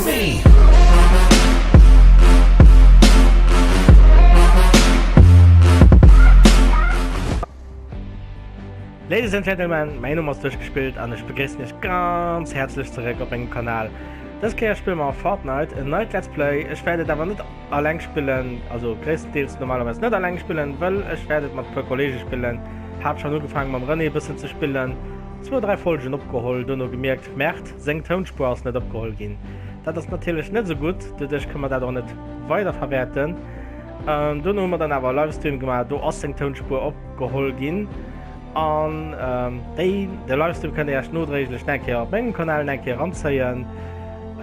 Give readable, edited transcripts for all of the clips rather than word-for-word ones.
me. Ladies and Gentlemen, mäin Numm ass Duerchgespillt an ech begréissen iech ganz häerzlech zeréck op mengem Kanal. Dës Kéier spille mer Fortnite, en neit Let's Play. Ech wäert et awer net alleng spillen, also gréisstendeels normalerweis net alleng spillen, wëll ech wäert et mat puer Kollege spillen. Hat schonn ugefaangen mam René e bëssen ze spillen, zwou, dräi Folgen opgeholl, dono gemierkt, Merde, seng Tounspuer ass net opgeholl ginn. Dat ass natierlech net esou gutt, doduerch kënne mer dat och net weiderverwäerten. Dono hu mer dann awer e Livestream gemaach, do ass seng Tounspuer opgeholl ginn an déi, de Livestream kënnt dir iech nodréiglech nach eng Kéier op mengem Kanal nach eng Kéier eranzéien.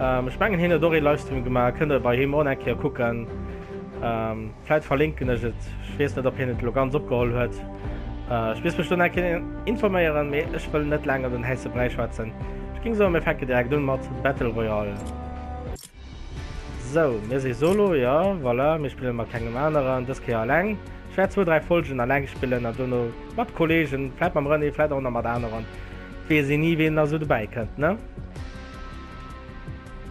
Ech mengen hien huet och ee Livestream gemaach, kënnt der bei him och nach eng Kéier kucken. Vläit verlinken ech et, ech weess net op hien et elo ganz opgeholl huet. Ech misst mech do nach eng Kéier informéieren, mee ech wëll net laang ëm den héisse Bräi schwätzen. Ech géing soen, mir fänken direkt un mat Battle Royale. Sou, mir si solo, jo, voilà, mir spillen mat kengem aneren, dës Kéier alleng. Ech wäert zwou, dräi Folgen alleng spillen an dono mat Kollegen, vläit mam René, vläit och nach mat aneren. Et weess een ni, ween nach esou dobäi kënnt, ne?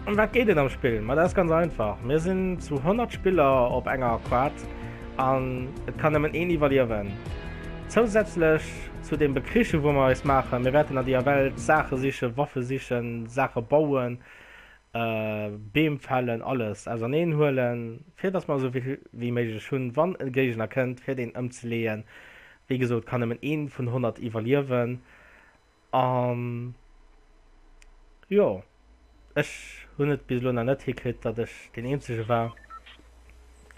Ëm wat geet et am Spill? Ma dat ass ganz einfach, Mir sinn zu 100 Spiller op enger Quad an et kann nëmmen een iwwerliewen. Zousätzlech zu dem Bekriche wou mer eis maachen, mir wäerten an deeër Welt Saache sichen, Waffe sichen, Saache bauen, Beem fällen, alles auserneen huelen, fir dass mer esou vill wéi méiglech hunn, wann e Géigner kënnt, fir deen ëmzeleeën. Wéi gesot kann nëmmen een vun 100 iwwerliewen. An jo, ech hunn et bis elo nach net hikritt, datt ech deen eenzege war.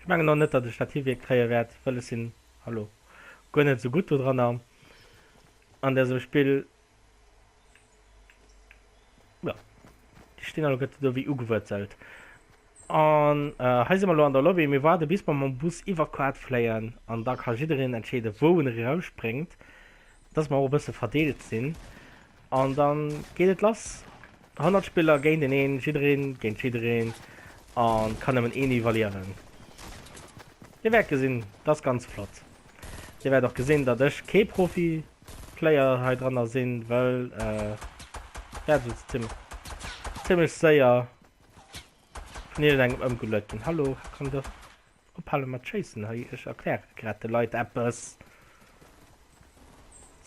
Ech mengen och net, datt ech dat hiwierkréie wäert, wëll ech sinn, hallo, guer net esou gutt dodranner an dësem Spill. Jo, déi stinn alleguerte do wéi ugewuerzelt. An hei si mer elo an der Lobby. Mir waarde bis mer mam Bus iwwer d'Quad fléien an da ka jiddereen entscheeden, wou en erausspréngt, dass mer och e bësse verdeelt sinn. An da geet et lass. 100 Spiller géinteneen, jiddereen géint jiddereen an et kann nëmmen een iwwerliewen. Dir wäert gesinn, et ass ganz flott. Dir wäert och gesinn, datt ech kee Profi Player hei dranner sinn, well wäert esou zimmlech séier vun iergendengem ëmgeluet ginn. Hallo, kann der ophale mat schéissen hei? Ech erkläre grad de Leit eppes.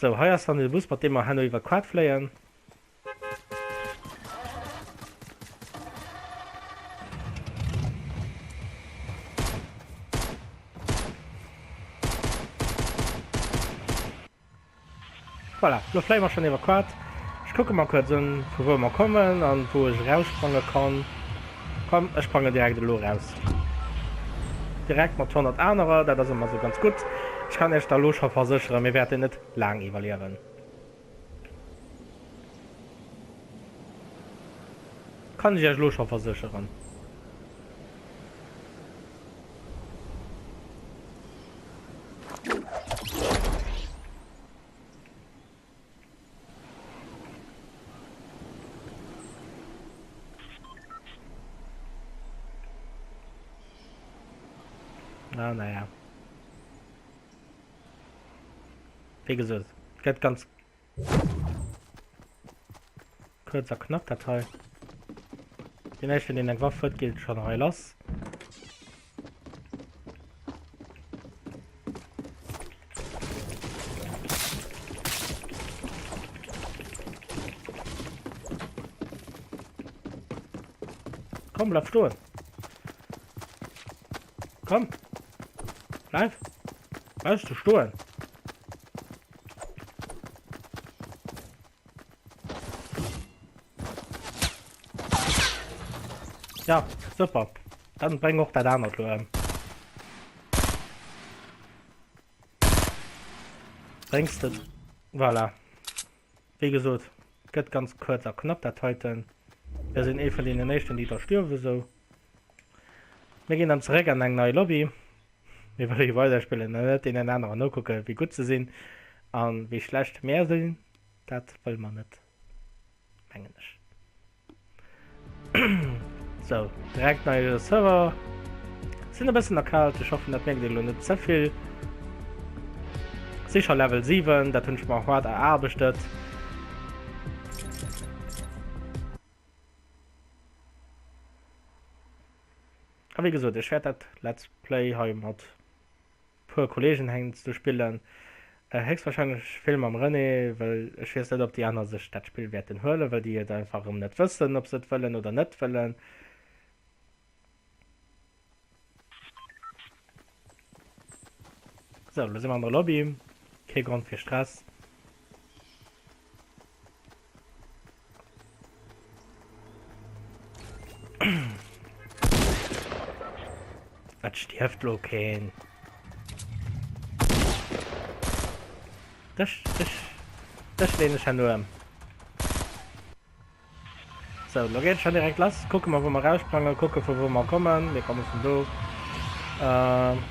Sou, hei ass dann de Bus, mat deem mer herno iwwer d'Quad fléien. Voilà, lo fléie mer schonn iwwer Quad. Ech kucke mer kuerz un, vu wou mer kommen an wou ech eraussprange kann. Komm, ech sprangen direkt elo eraus. Direkt mat 100 anerer, dat ass ëmmer esou ganz gutt. Ech kann iech da lo scho versécheren, mir wäerten net laang iwwerliewen. Kann ech iech elo scho versécheren. Ah, naja. Wéi gesot, gëtt ganz kuerz a knapp dat hei. Deen éischten, deen eng Waff huet, geet schonn hei lass. Komm, bleib stoen. Komm. Bleib. Bleibst du stoen. Ja, super. Dann bring och dat anert lo ëm. Bréngs de. Voilà. Wéi gesot, gëtt ganz kuerz a knapp dat heiten. Mir sinn ee vun deenen éischten, déi da stierwen, sou. Mir ginn dann zeréck an eng nei Lobby. Mir wëlle jo weiderspillen an net deenen aneren nokucken, wéi gutt se sinn a wéi schlecht mär sinn. Dat wëlle mer net, mengen ech. Sou, direkt neie Server. Sinn e bëssen erkaalt, ech hoffen dat mierkt Dir elo net ze vill. Si scho Level 7, dat hunn ech mer hart eraarbechtet. A wéi gesot, ech wäert dat Let's Play hei mat puer Kollegen heiansdo spillen, héchstwahrscheinlech vill mam René, well ech weess net, ob déi aner sech dat Spill wäerten huelen, well déi et einfach erëm net wëssen, ob se et wëllen oder net wëllen. Sou, elo si mer an der Lobby. Kee Grond fir Stress. Et stierft lo keen. Dech, dech, dech leen ech herno ëm. Sou, lo geet et schon direkt lass. Kucke mer wou mer raussprangen, kucke vu wou mer kommen. Mir komme vun do. Ähm.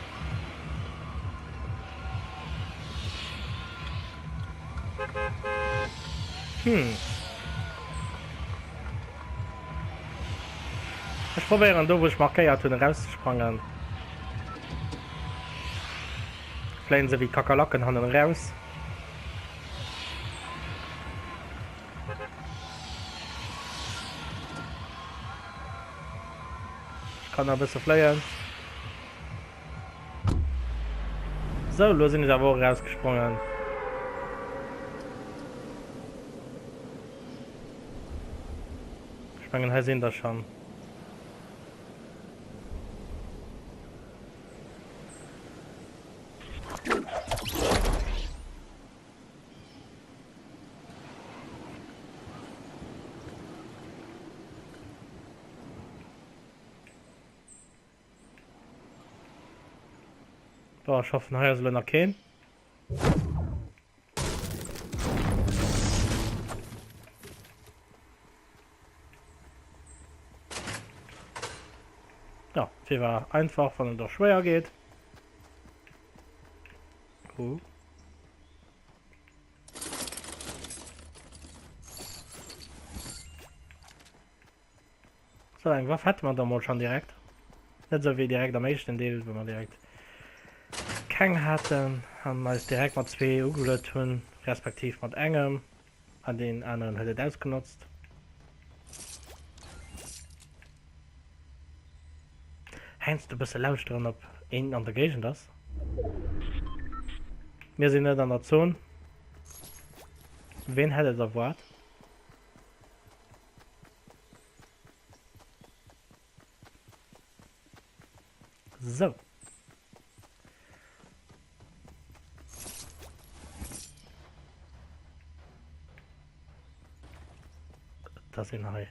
Hm. Ech probéieren do wou ech markéiert hunn erauszesprangen. Fléien se wéi Kakerlaken hannen eraus. Ech kann nach e bësse fléien. Sou, lo sinn ech awer och erausgesprongen. Ech mengen hei sinn der schonn. Bon, ech hoffen hei ass elo nach keen. Ja, fir war einfach, wann et och schwéier geet. Oh. So, eng Waff hätte mer da mol schon direkt. Net sou wéi direkt am éischten Deel, wou mer direkt keng haten an eis direkt mat zwee ugeluet hunn, respektiv mat engem an deen aneren huet et ausgenotzt. Heiansdo bësse lauschteren op een an der Géigend ass. Mir sinn net an der Zon. Ween hätt et erwaart? Sou. Et ass een hei.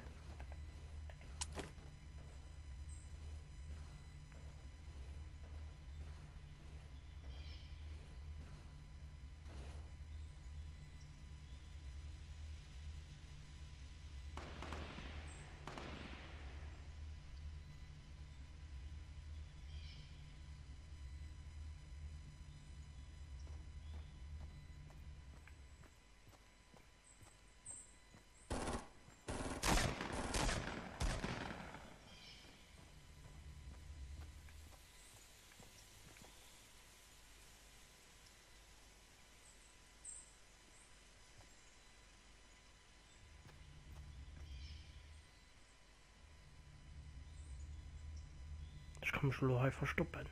Ech ka mech elo hei verstoppen.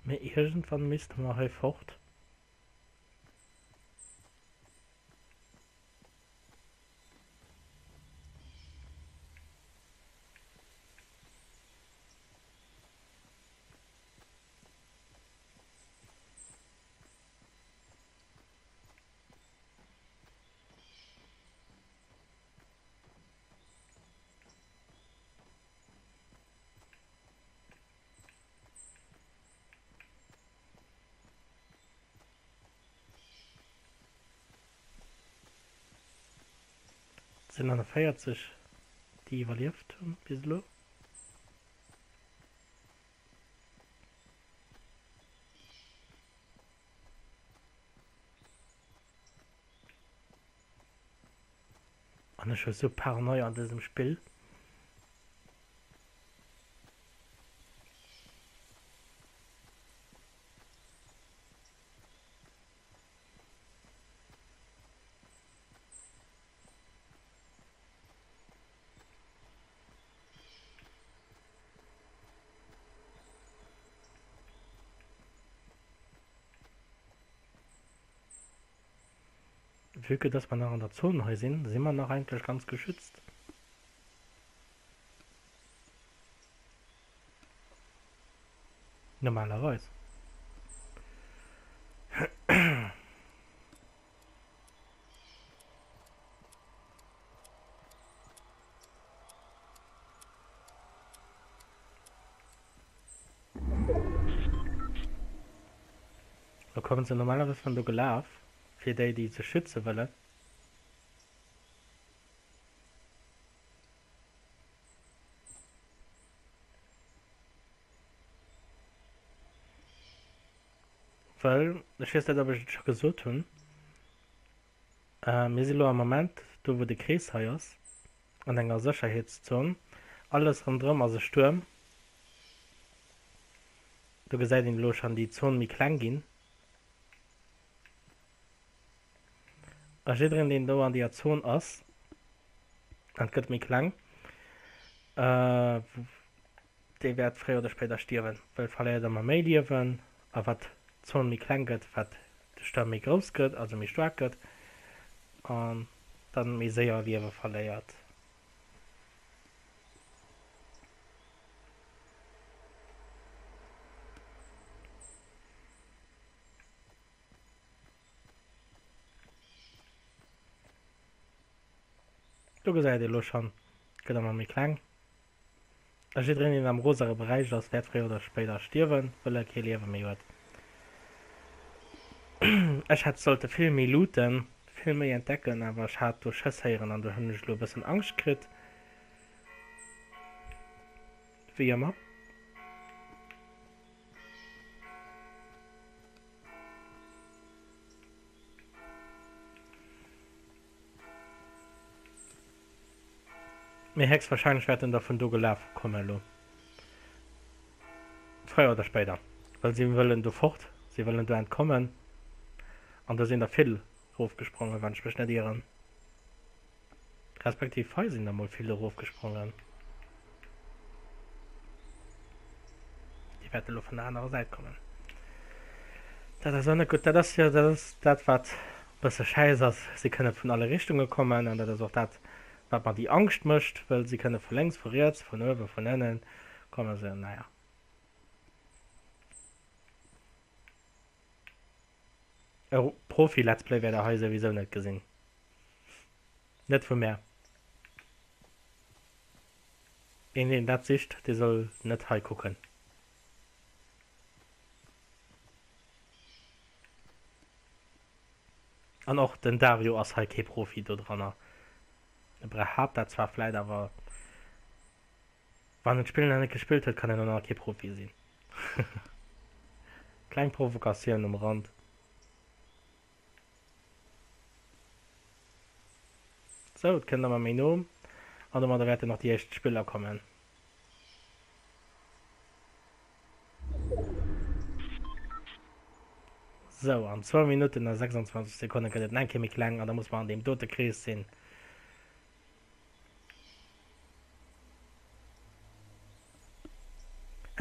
Mee iergendwann misste mer hei fort. Et sinn 49 déi iwwerlieft hunn bis elo. An ech hu sou Paranoia an dësem Spill. Vue que dass mer nach an der Zone hei sinn, si mer nach eigentlech ganz geschützt. Normalerweis. Lo kommen se normalerweis vun do gelaf, fir déi déi sech schütze wëllen. Well, ech weess net ob ech et scho gesot hunn, mir si lo am Moment do wou de Krees hei ass, an enger Sécherheetszon. Alles ronderëm ass e Stuerm. Do gesäit een elo schonn déi Zon méi kleng ginn. A jiddereen deen do an deeër Zon ass, an et gëtt méi kleng, dee wäert fréier oder spéider stierwen, well et verléiert ëmmer méi Liewen a wat d'Zon méi kleng gëtt, wat de Stuerm méi grouss gëtt, also méi staark gëtt an dann méi séier Liewe verléiert. Do gesäit ee lo schonn, et gëtt ëmmer méi kleng. A jiddereen deen am rosere Beräich ass, wäert fréier oder spéider stierwen, wëll e kee Liewe méi huet. Ech hätt sollte vill méi looten, vill méi entdecken, awer ech hat do Schëss héieren an do hunn ech elo e bëssen Angscht kritt. Wéi ëmmer. Mee héchstwahrscheinlech wäerten der vun do gelaf kommen elo. Fréier oder spéider. Well si wëllen do fort, si wëllen do entkommen. An do sinn der vill erofgesprongen, wann ech mech net ieren. Respektiv hei sinn der mol vill erofgesprongen. Déi wäerte elo vun der anerer Säit kommen. Dat ass och net gutt. Dat ass jo, dat ass dat wat e bësse schäiss ass. Si kënne vun alle Richtunge kommen an dat ass och dat wat mer déi Angscht mécht, wëll si kënne vu lénks, vu riets, vun uewe, vun ënnen kommen. Se, naja. E Profi-Let's Play wäert der hei souwisou net gesinn. Net vu mär. Een deen dat sicht, dee soll net hei kucken. An och den Dario ass hei kee Profi do dranner. E behaapt dat zwar vläit, awer wann en d'Spill nach net gespillt huet, kann en och nach kee Profi sinn. Kleng Provokatioun um Rand. Sou, et kënnt ëmmer méi no an domadder wäerten och déi éischt Spiller kommen. Sou, an zwou Minutten a 26 Sekonne gëtt et nach eng Kéier méi kleng an da muss mer an deem dote Krees sinn.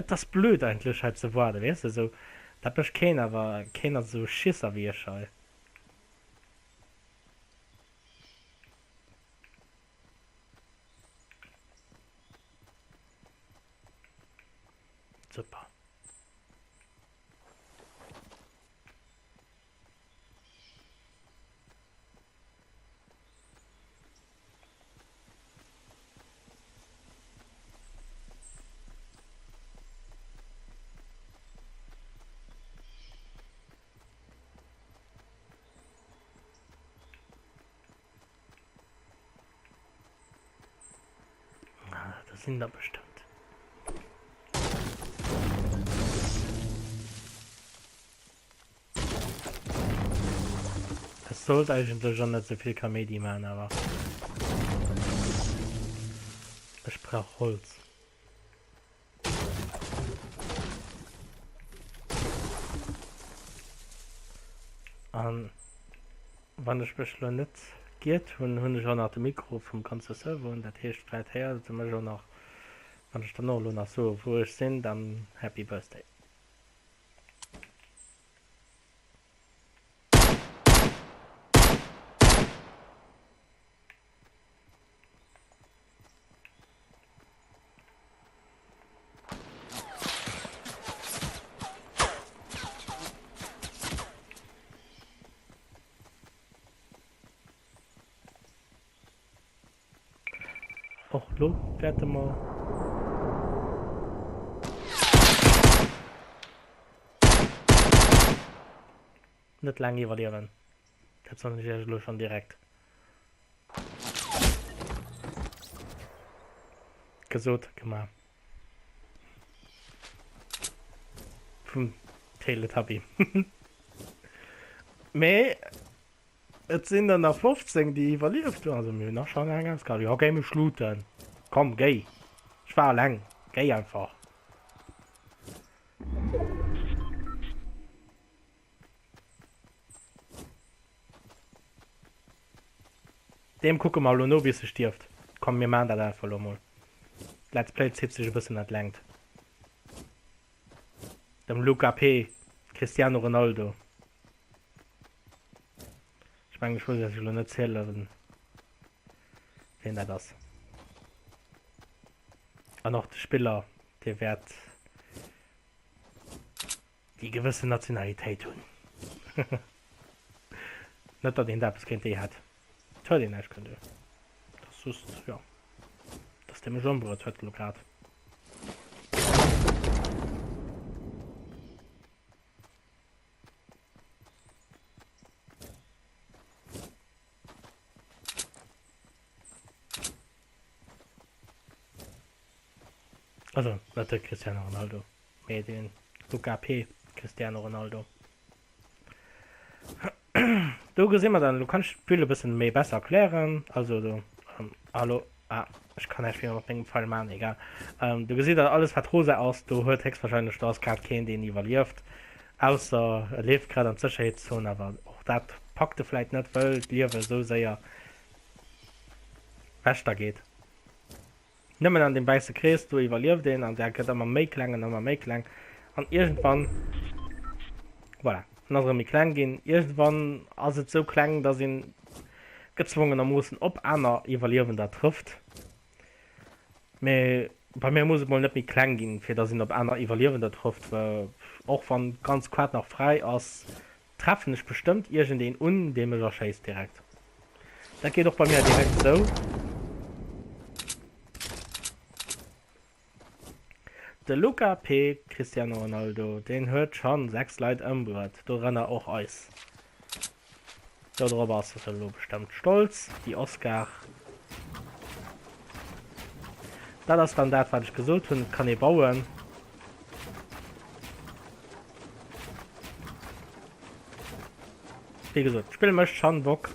Et ass blöd eigentlech hei ze waarden, weess de, sou dat mécht keen, awer keen ass esou Schisser wéi ech hei. Super. Ah, da sinn der bestëmmt. Es sollt eigentlech och net souvill Kaméidi man, awer. Brauch Holz. An wann ech mech lo net giert hunn, hunn ech och nach de Mikro vum ganze Server un. Dat heescht, vläit héiert se mech och nach, wann ech dann och elo nach soe wou ech sinn. Dann Happy Birthday. Och lo wäerte mer net laang iwwerliewen. Dat soen ech iech elo schonn direkt. Gesot, gemaach. Vum Teletubby. Mee et sinn der nach 15, déi iwwerlieft hunn. Also mir hunn nach schonn eng ausgehalen. Jo, géi mech looten. Komm, géi. Ech war eleng. Géi einfach. Deem kucke mer elo no bis e stierft. Komm mir maan dat einfach elo mol. D'Let's Play zitt sech e bëssen an d'Längt. Dem Luca P. Cristiano Ronaldo. Ech mengen ech muss iech elo net zielen wien dat ass. An och de Spiller dee wäert déi gewëssen Nationalitéit hunn. Net datt een da eppes géint déi hätt. Et huet een näischt géint déi. Et ass just, jo, datt dee mech ëmbruet huet elo grad. Also net de Cristiano Ronaldo, mee den Luca P. Cristiano Ronaldo. Do gesi mer dann, lo kann ech d'Spill e bëssen méi besser erklären. Also do, ähm, hallo, ah, ech kann näischt méi mat mengem Pfeil maachen, egal. Ähm, do gesitt der alles wat rosa ass, do huet héchstwahrscheinlech, do ass grad keen deen iwwerlieft, ausser e leeft grad an d'Sécherheetszon, awer och dat packt e vläit net, wëll d'Liewe esou séier wech da geet. Nëmmen an deem wäisse Krees do iwwerlieft een an der gëtt ëmmer méi kleng an ëmmer méi kleng an iergendwann, voilà, en ass erëm méi kleng ginn. Iergendwann ass et sou kleng, dass een gezwongenermoossen op aner Iwwerliewender trëfft. Mee bei mir muss et mol net méi kleng ginn, fir dass een op aner Iwwerliewender trëfft, well och wann d'ganz Quad nach fräi ass, Treffen ech bestëmmt iergendeen un, dee mech erschéisst direkt. Dat geet och bei mir direkt esou. De Luca P. Cristiano Ronaldo, deen huet schonn 6 Leit ëmbruet, dorënner och eis. Dodrop ass e lo bestëmmt stolz, déi Oscar. Dat ass dann dat, wat ech gesot hunn, et kann ee bauen. Wéi gesot, d'Spill mécht schon Bock.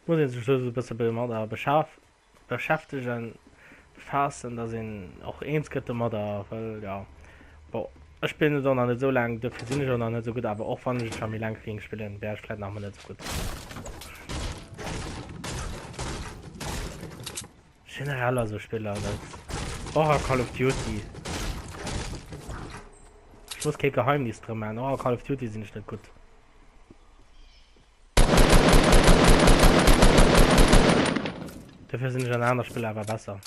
Muss een sech just e bësse domadder beschäftegen, befaassen, dass een och eens gëtt domadder, well jo, bon, ech spillen et och nach net esou laang, dofir sinn ech och nach net esou gutt, awer och wann ech et scho méi laang géing spillen, wär ech vläit nach emol net esou gutt. Generell a sou Spiller, dat och a Call of Duty. Ech muss kee Geheimnis drëm maachen, och a Call of Duty sinn ech net gutt. Dofir sinn ech an aner Spiller awer besser.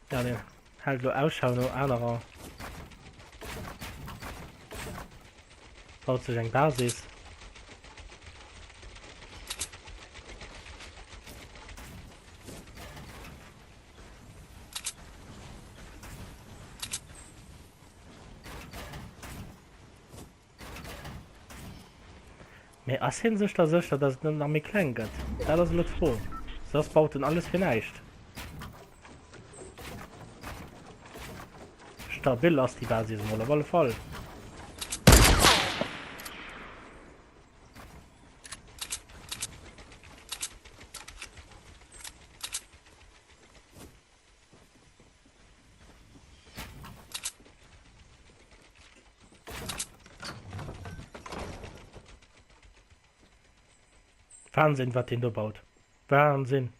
Ja, den hält lo Ausschau no anerer. Baut sech eng Basis. Mee ass hien sech da sécher, dass et net nach méi kleng gëtt? Dat ass elo d'Fro. Soss baut en alles fir näischt. Stabil ass déi Basis emol op alle Fall. Wahnsinn wat deen do baut. Wahnsinn!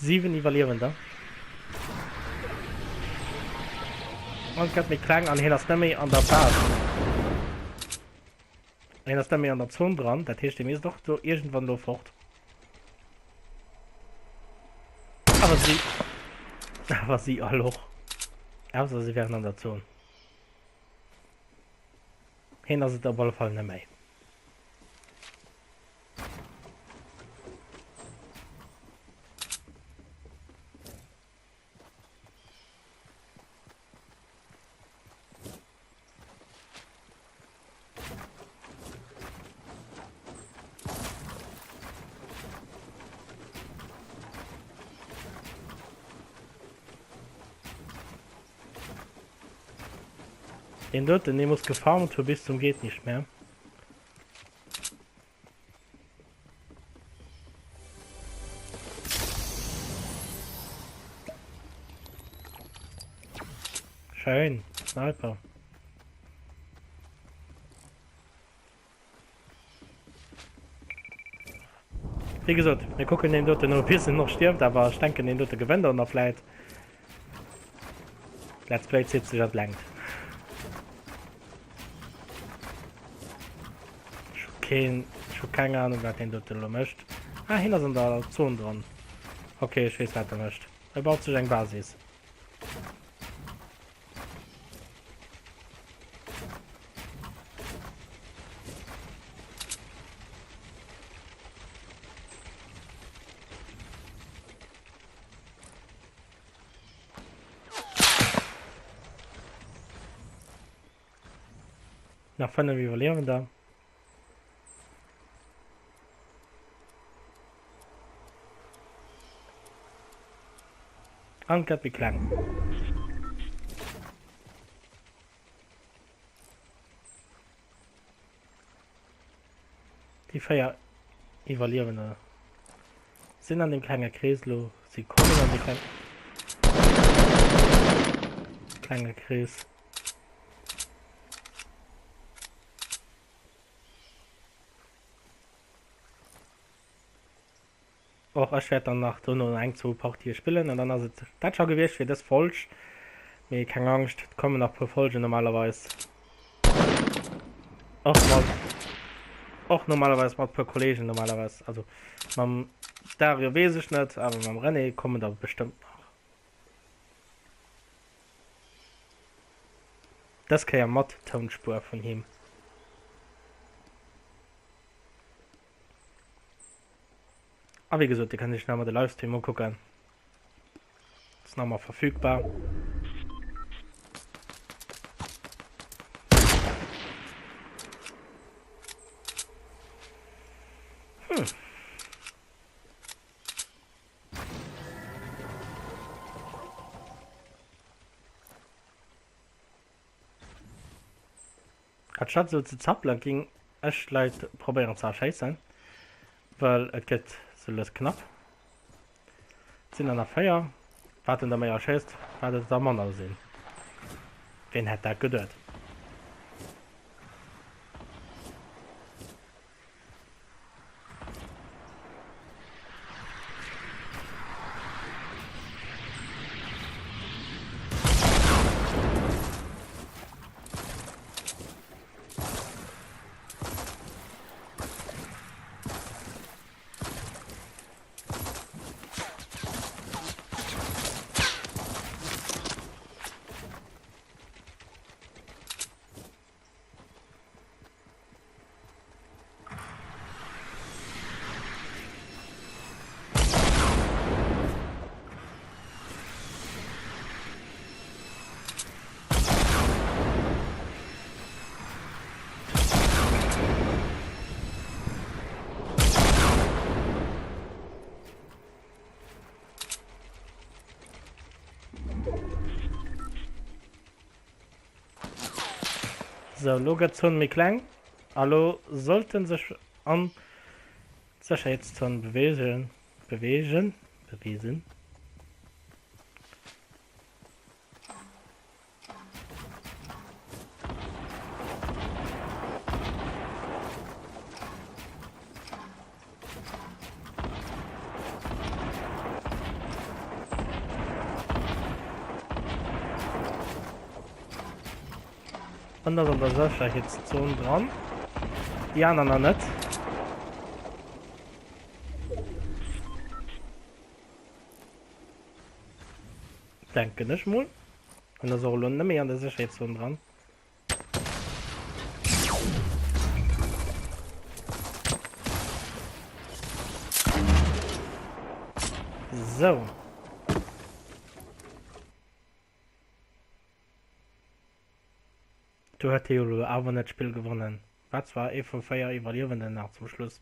Siwen Iwwerliewender. An et gëtt méi kleng an hien ass net méi an der Base. Hien ass net méi an der Zon dran, dat heescht, hie misst och do iergendwann do fort. Awer si awer si all och. Ausser si wären an der Zon. Hien ass et op alle Fall net méi. Deen doten, dee muss gefarmt hu bis zum geht nicht mehr. Schön, Sniper. Wéi gesot, mir kucken deen doten no, bis en och stierft, awer ech denken deen dote gewënnt och nach vläit. Let's Play zitt sech an d'Längt. Ech hu keen, ech hu keng Ahnung wat deen doten elo mécht. Ah, hien ass an der Zon dran. Okay, ech weess wat e mécht. E baut sech eng Basis. Nach 5 Iwwerliewender. An gëtt méi kleng. Déi 4 Iwwerliewender sinn an dem klenge Krees lo. Si kommen an de kleng klenge Krees. Och ech wäert dann nach dono eng, zwou Partië spillen an dann ass et dat scho gewiescht fir dës Folg. Mee keng Angscht, et kommen nach puer Folgen normalerweis. Och mat, och normalerweis mat puer Kollegen normalerweis. Also mam Dario weess ech net, awer mam René kommen der bestëmmt nach. Dës Kéier mat Tounspuer vun him. A wéi gesot, Dir kënnt Iech nach emol de Livestream ukucken. Ass nach emol verfügbar. Hm. Anstatt esou ze zappelen, ging ech d'Leit probéieren ze erschéissen, well et gëtt sou lues knapp. Et sinn der nach 4, wat en der méi erschéisst, wat et der manner sinn. Ween hätt dat geduet? Sou, lo gëtt d'Zon méi kleng a lo sollt en sech an d'Sécherheetszon beweegen, beweegen, beweesen. An ass an der Sécherheetszon dran. Déi aner nach net. Denken ech mol. An ass och elo net méi an der Sécherheetszon dran. Sou. Do huet hie jo elo awer net d'Spill gewonnen. War zwar ee vu 4 Iwwerliewenden nach zum Schluss.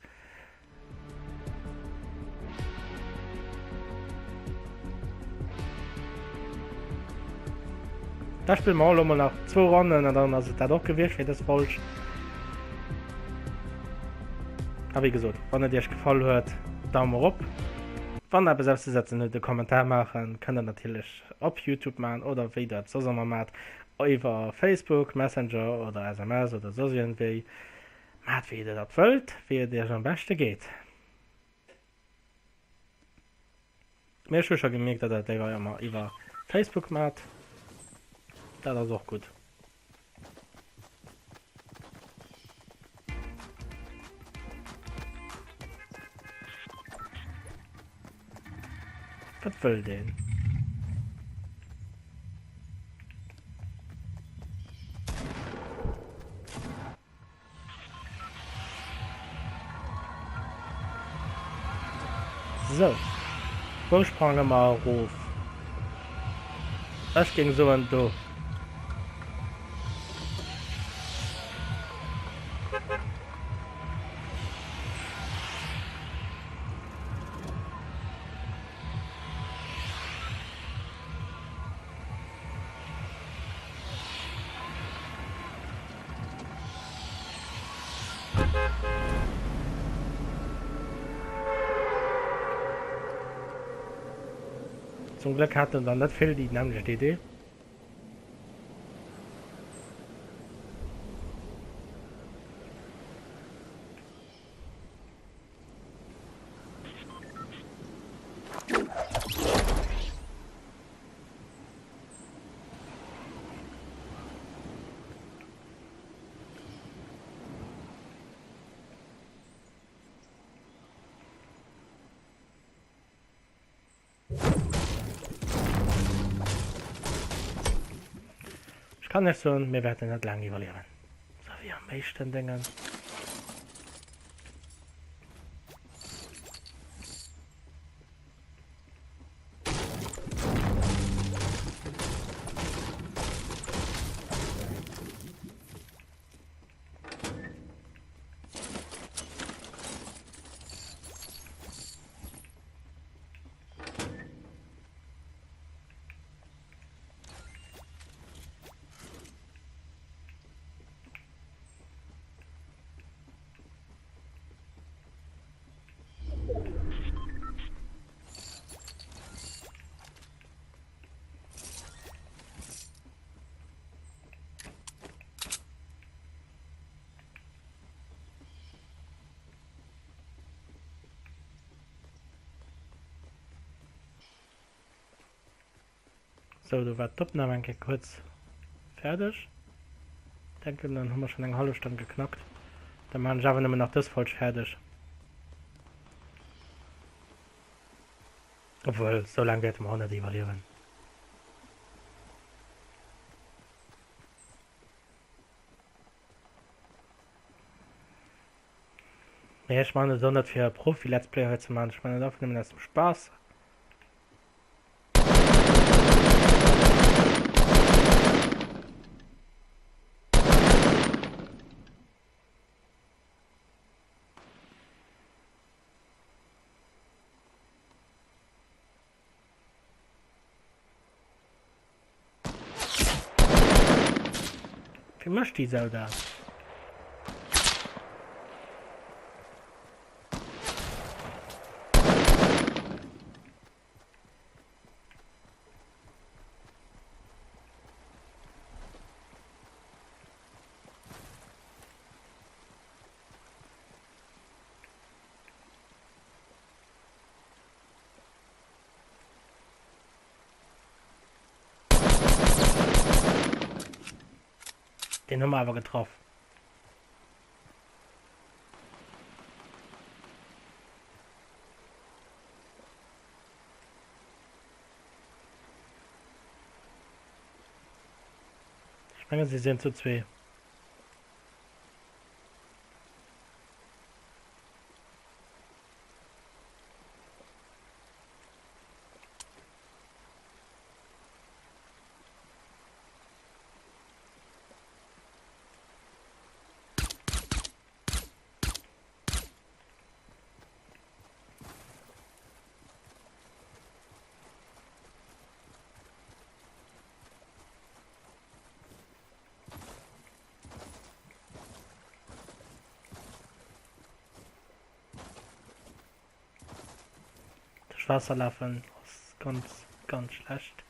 Da spille mer elo mol nach zwou Ronnen an dann ass et dat och gewiescht fir dës Folg. A wéi gesot, wann et iech gefall huet, Daumen erop. Wann der eppes auszesetzen hutt, e Kommentar maachen, kënnt der natierlech op Youtube maachen oder wéi der et soss ëmmer maacht, iwwer Facebook, Messenger oder SMS oder soss iergendwéi. Maacht wéi der dat wëllt, wéi et iech am beschte geet. Mee ech hu scho gemierkt, datt der et léiwer ëmmer iwwer Facebook maacht. Dat ass och gutt. Wat wëll deen? Sou, wou sprange mer erof? Ech géing soen do. Zum Glëck haten der net vill déi nämmlecht Idee. Ech kann iech soen, mir wäerten net laang iwwerliewen. Sou wéi am éischten Déngen. Sou, do war d'Opnam eng Kéier kuerz fäerdeg. Denken, dann hu mer schonn eng hallef Stonn geknackt. Da maachen ech awer nëmmen nach dës Folg fäerdeg. Obwuel, sou laang wäerte mer och net iwwerliewen. Mee ech maachen et och net fir e Profi-Let's Play hei ze maachen, ech maachen et einfach nëmmen aus dem Spaass. Wéi mécht déi Sau dat? Den hu mer awer getraff. Ech mengen se sinn zu zwee. Duerch Waasser lafen ass ganz, ganz schlecht.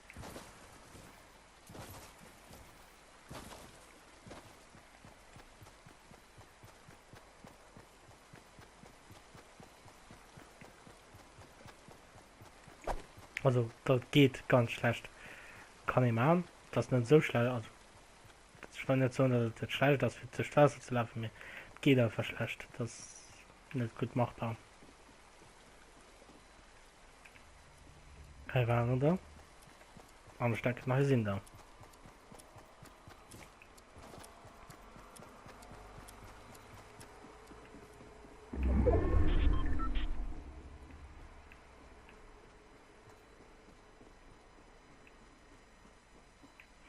Also dat geet ganz schlecht. Kann ee maachen, dat ass net esou schlecht. Also ech wëll net soen, datt et net schlecht ass fir duerch d'Waasser ze lafen, mee et geet einfach schlecht. Dat ass net gutt machbar. Hei waren der. An ech denken, hei sinn der.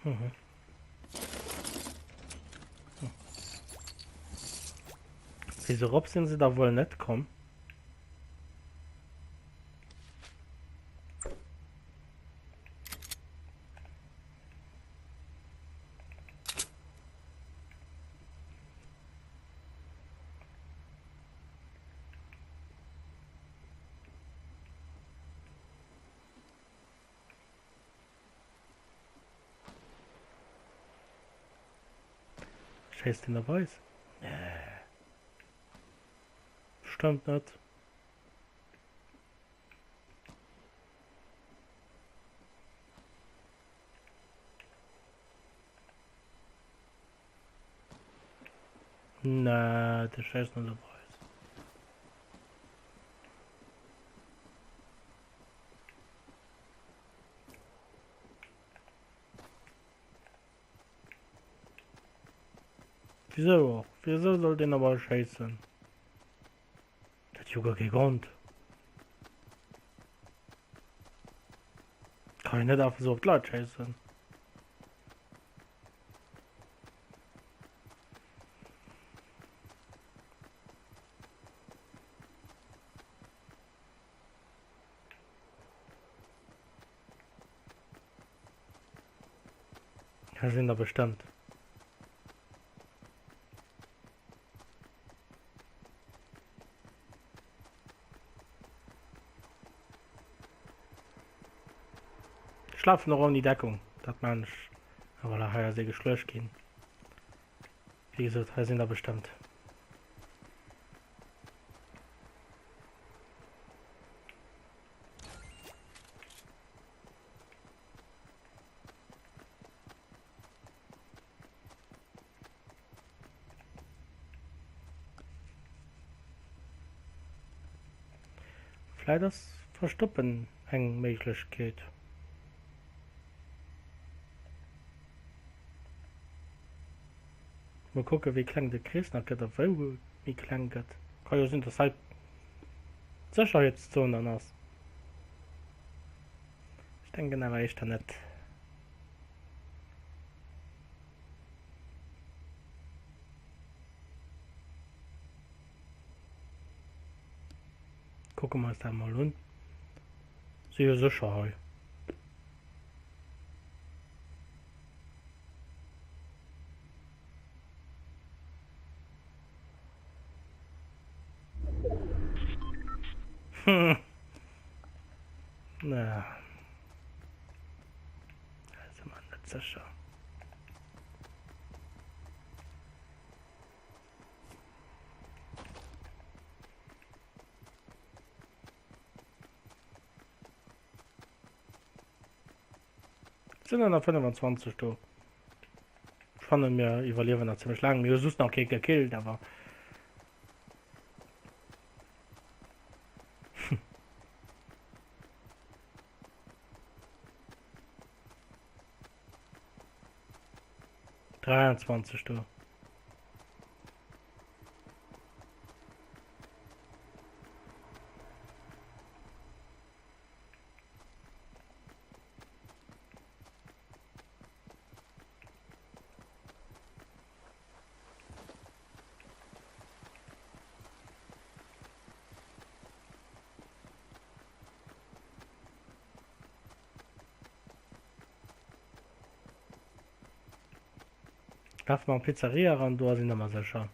Mhm. Hm. Wieso rop sinn se da wuel net komm? Schéisst den op eis? Nee. Bestëmmt net. Nee, de schéisst net op eis. Wieso och? Wieso soll den op eis schéissen? Dat huet jo guer kee Grond. Kann jo net einfach sou op d'Leit schéissen. Hei sinn der bestëmmt. Ech lafen och ouni Deckung, dat maan ech. Ah voilà, hei ass ee geschluecht ginn. Wéi gesot, hei sinn der bestëmmt. Vläit ass Verstoppen eng Méiglechkeet. Mol kucke wéi kleng de Krees nach gëtt a wou e méi kleng gëtt. Ka jo sinn, dass hei d'Sécherheetszon dann ass. Ech denken awer éischter net. Kucke mer eis dat mol un. Si jo sécher hei. Hm. Na. Hei si mer net sécher. Sinn der nach 25 do. Ech fannen mir iwwerliewen nach zimmlech laang. Mir hu just nach kee gekillt, awer. 23 do. Lafe mer an d'Pizzeria eran, do ass een ëmmer sécher.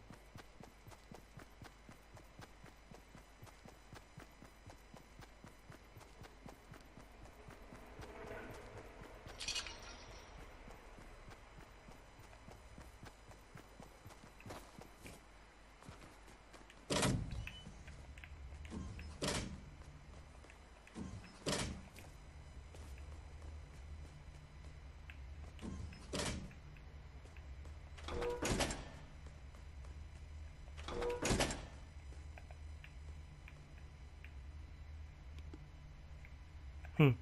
Hm.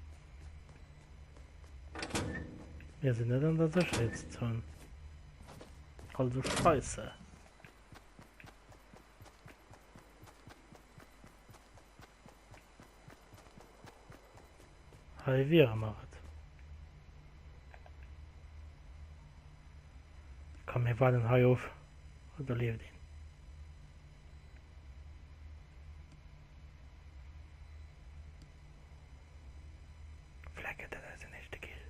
Mir sinn net an der Sécherheetszon. Also Scheisse. Hei wiere mer et. Komm, mir waarden hei of. Do lieft een. Vläicht gëtt dat eisen éischte Kill.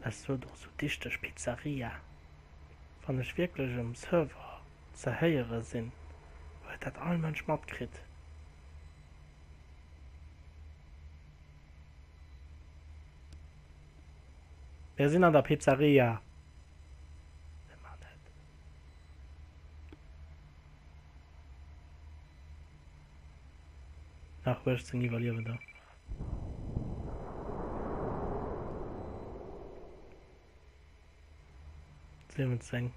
Es huet och sou dichteg Pizzeria. Wann ech wierklech um Server ze héiere sinn, huet dat all Mënsch matkritt. Mir sinn an der Pizzeria. Si mer net. Nach 18 Iwwerliewender. 17.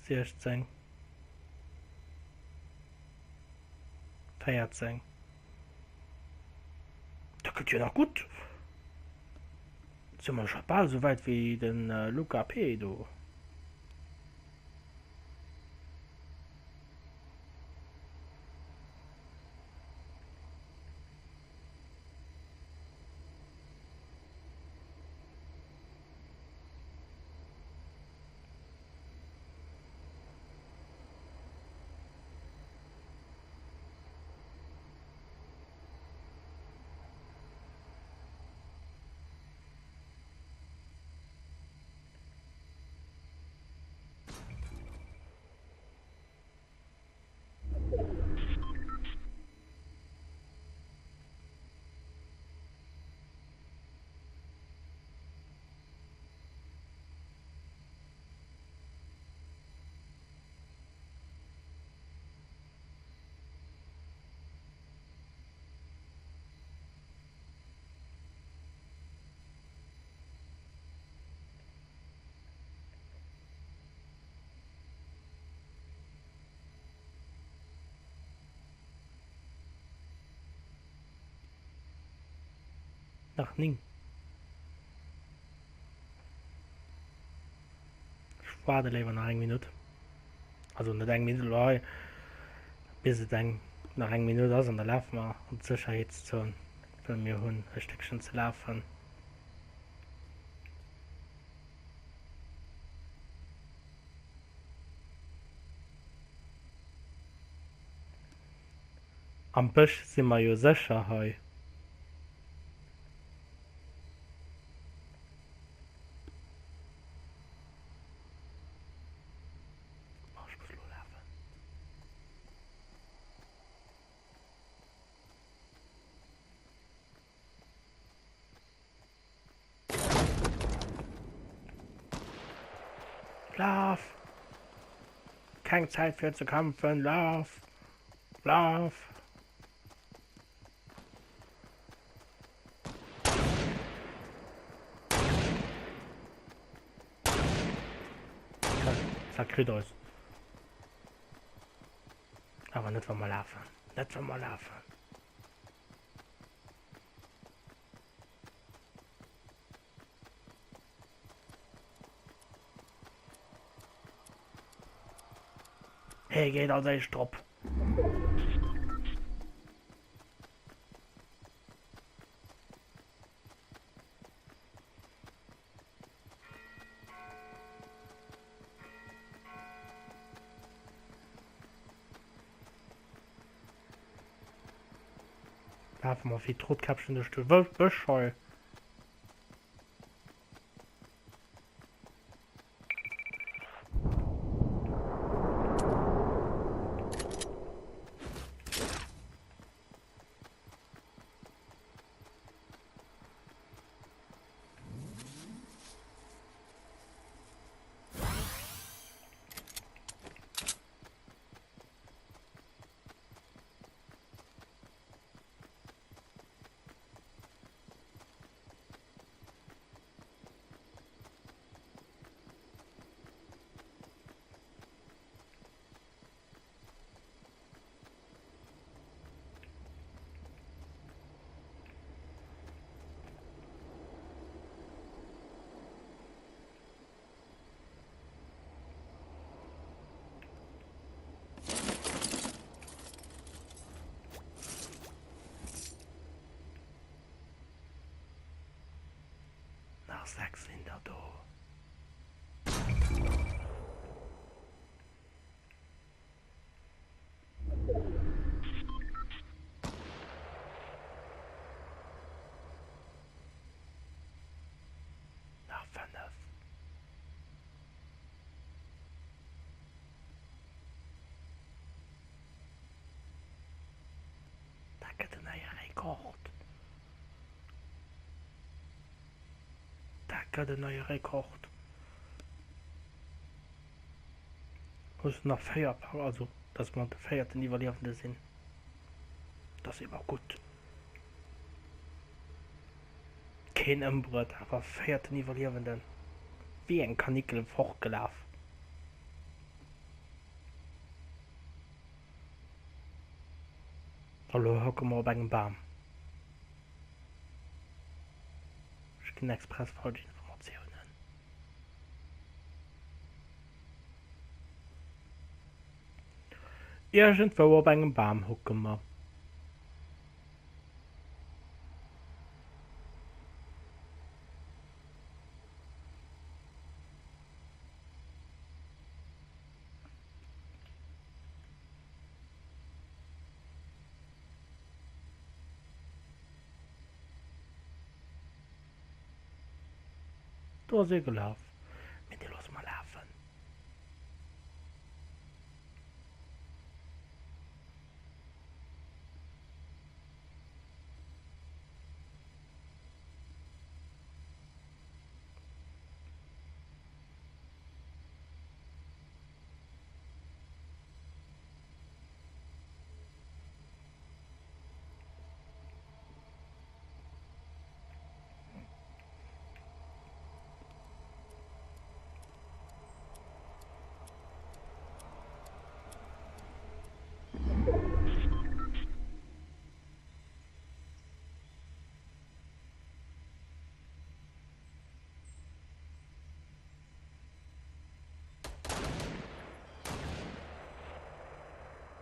16. 14. Dat gëtt jo nach gutt. Si mer scho bal esou wäit wéi de Luca P. Do. Nach 9. Ech waarde léiwer nach eng Minutt. Also net eng Minutt elo hei, bis et eng nach eng Minutt ass an da lafe mer an d'Sécherheetszon, well mir hunn e Stéckchen ze lafen. Am Bësch si mer jo sécher hei. Oh, ech muss elo lafen. Laf! Keng Zäit fir ze kämpfen, laf! Laf! Dat kritt eis. Awer net wa mer lafen. Net wa mer lafen. Hie geet als éischt drop. Lafe mer wéi d'Rotkäppchen duerch de Bësch hei. Nach 6 sinn der do. Nach 5. Dat gëtt en neie Rekord. Dat gëtt en neie Rekord. Mussen nach 4 packen, also dass mer de véierten Iwwerliewende sinn. Dat ass ëmmer gutt. Keen ëmbruet, awer véierten Iwwerliewenden. Wéi eng Kanickel fortgelaf. A lo hocke mer op engem Bam. Ech ginn express falsch Informatiounen. Iergendwou op engem Bam hocke mer. Do ass ee gelaf. Mee dee loosse mer lafen.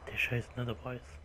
Dee schéisst net op eis.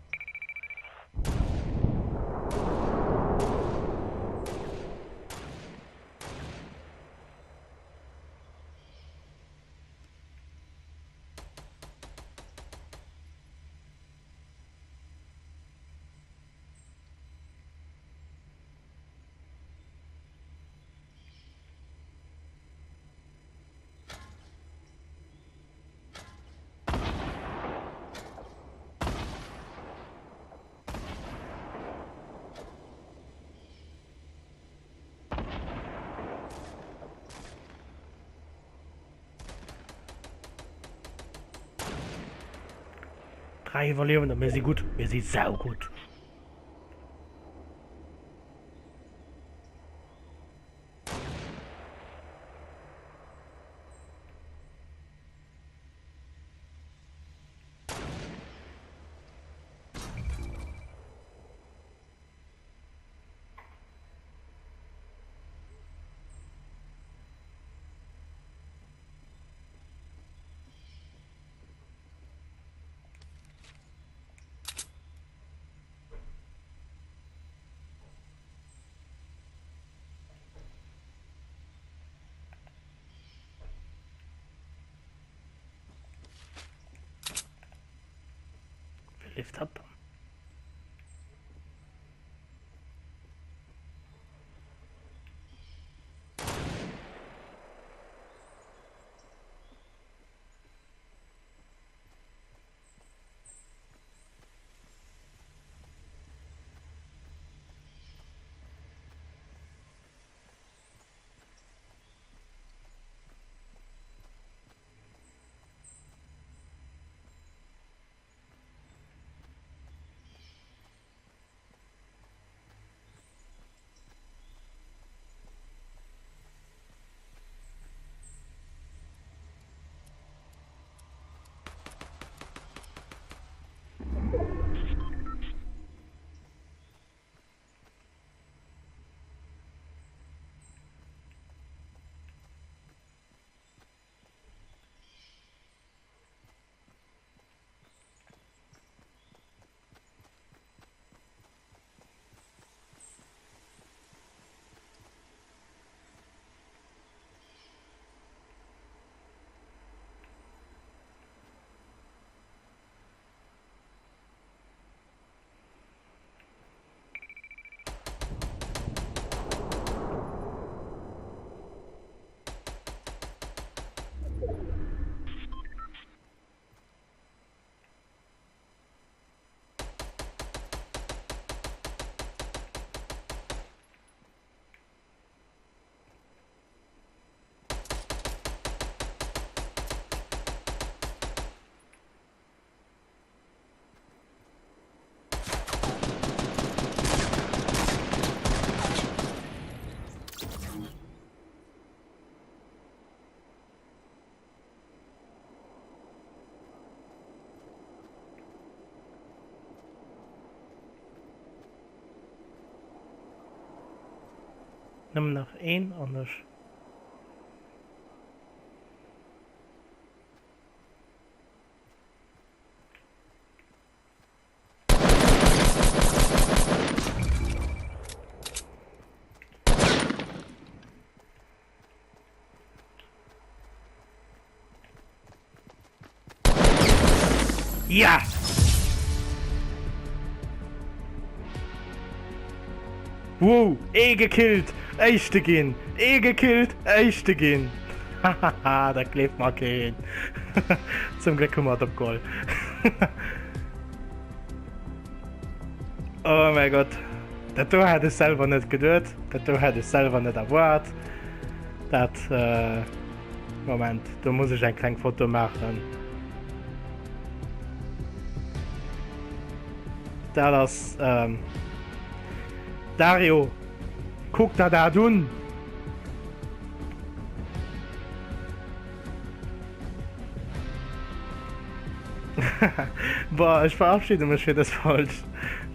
3 Iwwerliewender, mir si gutt, mir si saugutt. Wéi leeft dat dann? Nëmmen nach een an ech. Ja! Wow, ee gekillt, éischte ginn, ee gekillt, éischte ginn. Hahaha, dat gleeft mer keen. Zum Gléck hu mer et opgeholl. Oh mäi Gott, dat do hat ech selwer net geduet, dat do hat ech selwer net erwaart. Dat, Moment, do muss ech eng kleng Foto maachen. Dat ass, Dario, kuck der dat un! Boah, ech verabschiede mech fir dës Folg.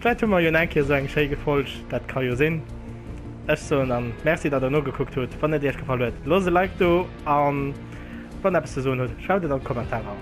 Vläit hu mer jo nach eng Kéier esou eng schéi Folg, dat ka jo sinn. Ech soen dann Merci, datt der nogekuckt hutt. Wann et iech gefall huet, loosst e Like do an wann der eppes ze soen hutt, schreift et an d'Kommentarer.